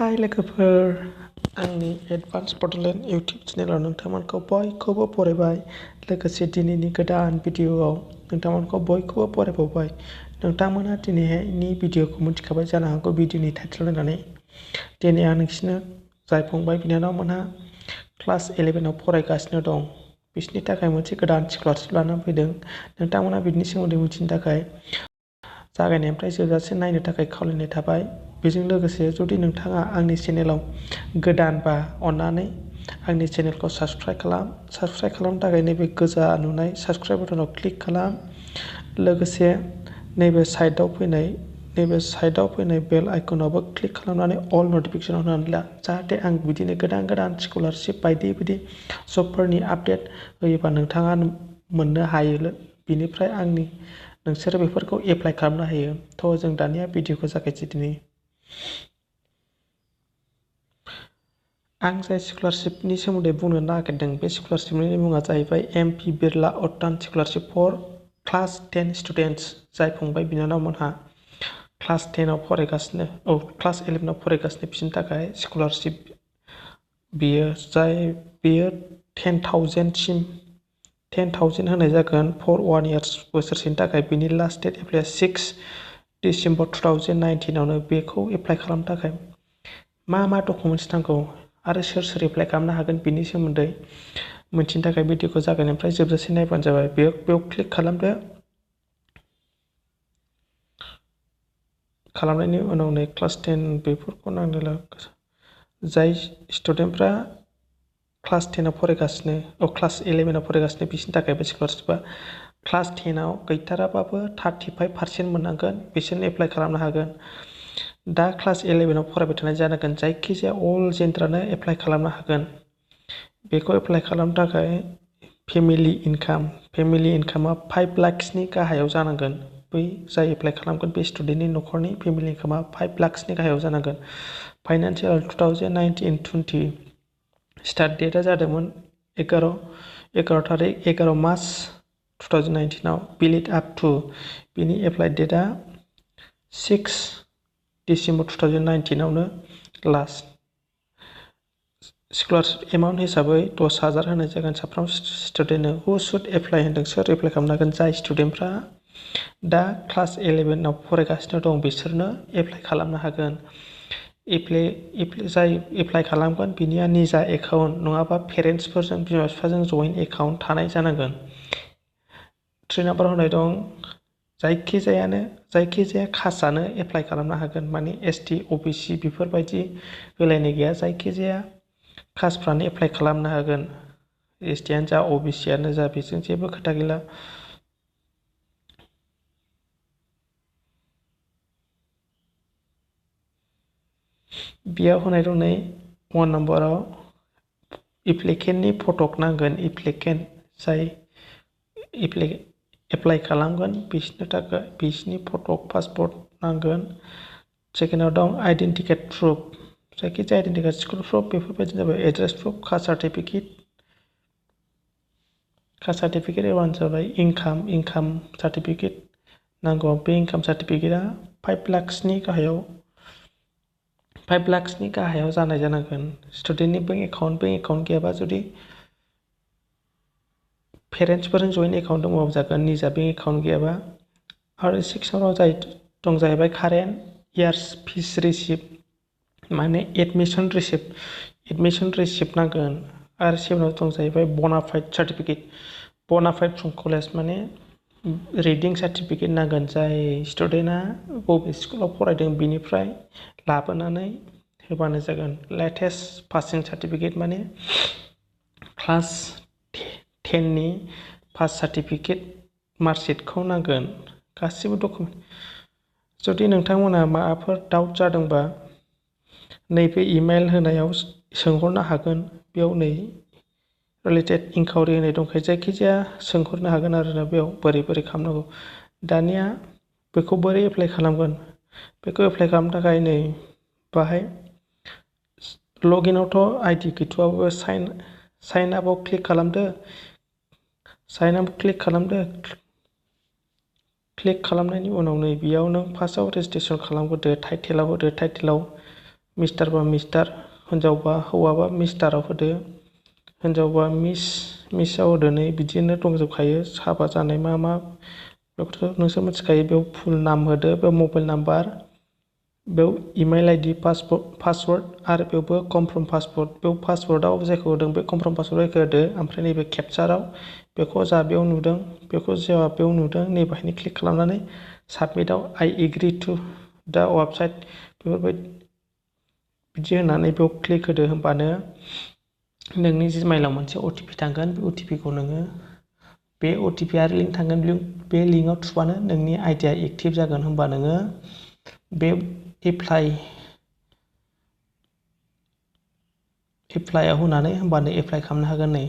हाय लोगोफोर आंनि एडभान्स बडलेण्ड इउटिउब चेनेलाव नोंथांमोनखौ बयखौबो बरायबाय लोगोसे दिनैनि गोदान भिडिअआव नोंथांमोनखौ बयखौबो बरायबावबाय नोंथांमोना दिनैहायनि भिडिअखौ मिथिखाबाय जानो हागौ भिडिअनि टाइटेल होनानै दिनै आं नोंसिनो जाय फंबाय बिनानावमोनहा क्लास 11आव फरायगासिनो दं बिसोरनि थाखाय मोनसे गोदान स्कलारशिप लानानै फैदों नोंथांमोना बिनि सोमोन्दै मिथिनो थाखाय जागायनायनिफ्राय जोबजासिम नायनो थाखाय खावलायनाय थाबाय बेजों लोगोसे जुदि नोंथाङा आंनि चेनेलाव गोदानबा अन्नानै आंनि चेनेलखौ साबस्क्राइब खालामनो थाखाय नैबे गोजा नुनाय साबस्क्राइब बटनाव क्लिक खालाम लोगोसे नैबे साइडआव फैनाय बेल आइकनावबो क्लिक खालामनानै अल नटिफिकेसन होनानै ला जाहाथे आं बिदिनो गोदान स्कलारशिप बायदि जबफोरनि आपडेट होयोबा नोंथाङा मोननो हायो बिनिफ्राय नोंसोरो बेफोरखौ एप्लाइ खालामनो हायो थ' जों दानिया भिडिअखौ जागायजेननि आं जाय स्कलारशिपनि सोमोन्दै बुंनो नागिरदों बे स्कलारशिपनि मुङा जाहैबाय M.P Birla Utthan scholarship four class 10 students जाय फंबाय बिनानावमोनहा क्लास 11आव फरायगासिनो बिसोरनि थाखाय स्कलारशिप बेयो 10,000 होनाय जागोन फर 1 इयार्स बोसोरसेनि थाखाय बिनि लास्ट डेट एप्लाइआ 6 डिसेम्बर 2019आवनो बेखौ एप्लाइ खालामनो थाखाय मा डकुमेन्ट्स नांगौ आरो सोर एप्लाइ खालामनो हागोन बिनि सोमोन्दै मिथिनो थाखाय भिडिअखौ जागायनायनिफ्राय जोबजासिम नायबानो जाबाय बेयाव क्लिक खालामदो खालामनायनि उनाव नै क्लास 10 बेफोरखौ नांदोंला जाय स्टुडेन्टफ्रा क्लास 10आव फरायगासिनो क्लास 11आव फरायगासिनो बिसोरनि थाखाय बे स्कलारशिपआ क्लास 10आव गैथाराबाबो 35% मोननांगोन बिसोरनो एप्लाइ खालामनो हागोन दा क्लास 11आव फरायबाय थानाय जानांगोन जायखिजाया अल जेन्डारानो एप्लाइ खालामनो हागोन बेखौ एप्लाइ खालामनो थाखाय फेमिलि इनकामा 5 लाखसनि गाहायाव जानांगोन बै जाय एप्लाइ खालामगोन बे स्टुडेन्टनि न'खरनि फेमिलि इनकामा 5 लाखसनि गाहायाव जानांगोन फाइनान्सियेल 2019-20 स्टार्ट डेटआ जादोंमोन 11 मार्च 2019आव बिलिड आपटु बिनि एप्लाइ डेटआ 6 डिसेम्बर 2019आवनो लास्ट स्कलारशिप एमाउन्ट हिसाबै 10,000 होनाय जागोन साफ्रोम स्टुडेन्टनो हु शुड एप्लाइ होनदों सोर एप्लाइ खालामनो हागोन जाय स्टुडेन्टफ्रा दा क्लास 11आव फरायगासिनो दं बिसोरनो एप्लाइ खालामनो हागोन जाय एप्लाइ खालामगोन बिनिया निजा एकाउन्ट नङाबा पेरेन्टसफोरजों बिमा बिफाजों जयेन्ट एकाउन्ट थानाय जानांगोन 3 नाम्बार होनाय दं जायखिजाया कास्टआनो एप्लाइ खालामनो हागोन माने ST OBC बेफोरबायदि होलायनाय गैया जायखिजाया कास्टफ्रानो एप्लाइ खालामनो हागोन STआनो जा OBCआनो जा बेजों जेबो खोथा गैला बेयाव होनाय दं नै 1 नाम्बाराव एप्लिकेन्टनि फटक नांगोन एप्लिकेन्ट जाय एप्लाइ खालामगोन बिसोरनि थाखाय बिसोरनि फटक पासपर्ट नांगोन सेकेन्डआव दं आइडेन्टिकेट प्रुफ जायखिजाया आइडेन्टिकेट स्कुल प्रुफ बेफोरबायदि जाबाय एड्रेस प्रुफ कास्ट सार्टिफिकेट एबानो जाबाय इनकाम सार्टिफिकेट नांगौ बे इनकाम सार्टिफिकेटआ 5 लाखसनि गाहायाव जानाय जानांगोन स्टुडेन्टनि बेंक एकाउन्ट गैयाबा जुदि पेरेन्टसफोरजों जयेन्ट एकाउन्ट दङबाबो जागोन निजा बेंक एकाउन्ट गैयाबा आरो 6 दं जाहैबाय कारेन्ट इयार्स फिस रिसिप्ट माने एडमिसन रिसिप्ट नांगोन आरो 7 दं जाहैबाय बनाफाइड सार्टिफिकेट बनाफाइड फ्रम कलेज माने रिडिं सार्टिफिकेट नांगोन जाय स्टुडेन्टआ बबे स्कुलाव फरायदों बिनिफ्राय लाबोनानै होबानो जागोन लेटेस्ट पासिं सार्टिफिकेट माने क्लास 10नि पास सार्टिफिकेट मार्कशिटखौ नांगोन गासिबो डकुमेन्ट जुदि नोंथांमोना माबाफोर डाउट जादोंबा नैबे इमेल होनायाव सोंहरनो हागोन बेयाव नै रिलेटेड इनकुवारि होनाय दंखायो जायखिजाया सोंहरनो हागोन आरोना बेयाव बोरै खालामनांगौ दानिया बेखौ बोरै एप्लाइ खालामगोन बेखौ एप्लाइ खालामनो थाखाय नै बाहाय लगइनआवथ' आइडि गैथ'आबो साइन आपआव क्लिक खालामदो क्लिक खालामनायनि उनाव नै बेयाव नों फार्स्टआव रेजिस्ट्रेसन खालामग्रोदो टाइटेलाव होदो टाइटेलाव मिस्टार बा मिस्टार, हिनजावबा हौवाबा मिस्टाराव होदो, हिनजावबा मिसआव होदो। नै बिदिनो दंजोबखायो हाबा जानाय मा बेखौथ' नोंसोर मिथिखायो। बेयाव फुल नाम होदो, बेयाव मबाइल नाम्बार, बेयाव इमेल आइडि, पासवर्ड आरो बेयावबो कनफार्म पासवर्ड। बेयाव पासवर्डआव जायखौ होदों बे कनफार्म पासवर्ड होदो। ओमफ्राय नैबे केपचाराव बेखौ जा बेयाव नुदों बेखौ जा बेयाव नुदों नै बाहायनो क्लिक खालामनानै साबमिटआव आइ एग्रि टु दा वेबसाइट बेफोरबायदि बिदि होनानै बेयाव क्लिक होदो। होमबानो नोंनि जिमेइलाव मोनसे अटिपि थांगोन। बे अटिपिखौ नोङो बे अटिपि आरो लिंक थांगोन। बे लिंकआव थुबानो नोंनि आइडिया एक्टिभ जागोन। होमबा नोङो बे एप्लाइआव होनानै होमबानो एप्लाइ खालामनो हागोन। नै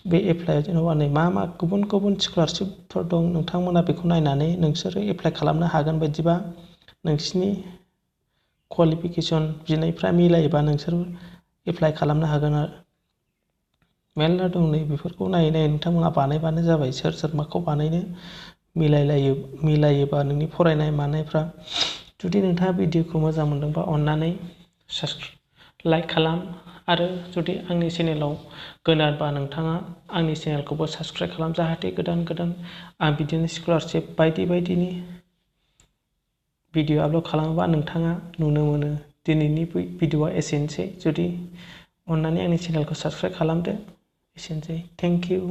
बे एप्लाइआव जेनेबा नै मा गुबुन स्कलारशिपफोर दं नोंथांमोना बेखौ नायनानै नोंसोरो एप्लाइ खालामनो हागोन। बायदिबा नोंसिनि क्वालिफिकेसन बिनायफ्रा मिलायोबा नोंसोर एप्लाइ खालामनो हागोन। आरो मेरला दं। नै बेफोरखौ नायै नोंथांमोना बानायबानो जाबाय। सोर माखौ बानायनो मिलायोबा नोंनि फरायनाय मानायफ्रा। जुदि नोंथाङा भिडिअखौ मोजां मोनदोंबा अननानै लाइक खालाम। आरो जुदि आंनि चेनेलाव गोदानबा नोंथाङा आंनि चेनेलखौबो साबस्क्राइब खालाम। जाहाथे गोदान आं बिदिनो स्कलारशिप बायदिनि भिडिअ आपल'ड खालामोबा नोंथाङा नुनो मोनो। दिनैनि भिडिअआ एसेनोसै। जुदि अननानै आंनि चेनेलखौ साबस्क्राइब खालामदो। एसेनोसै। Thank you.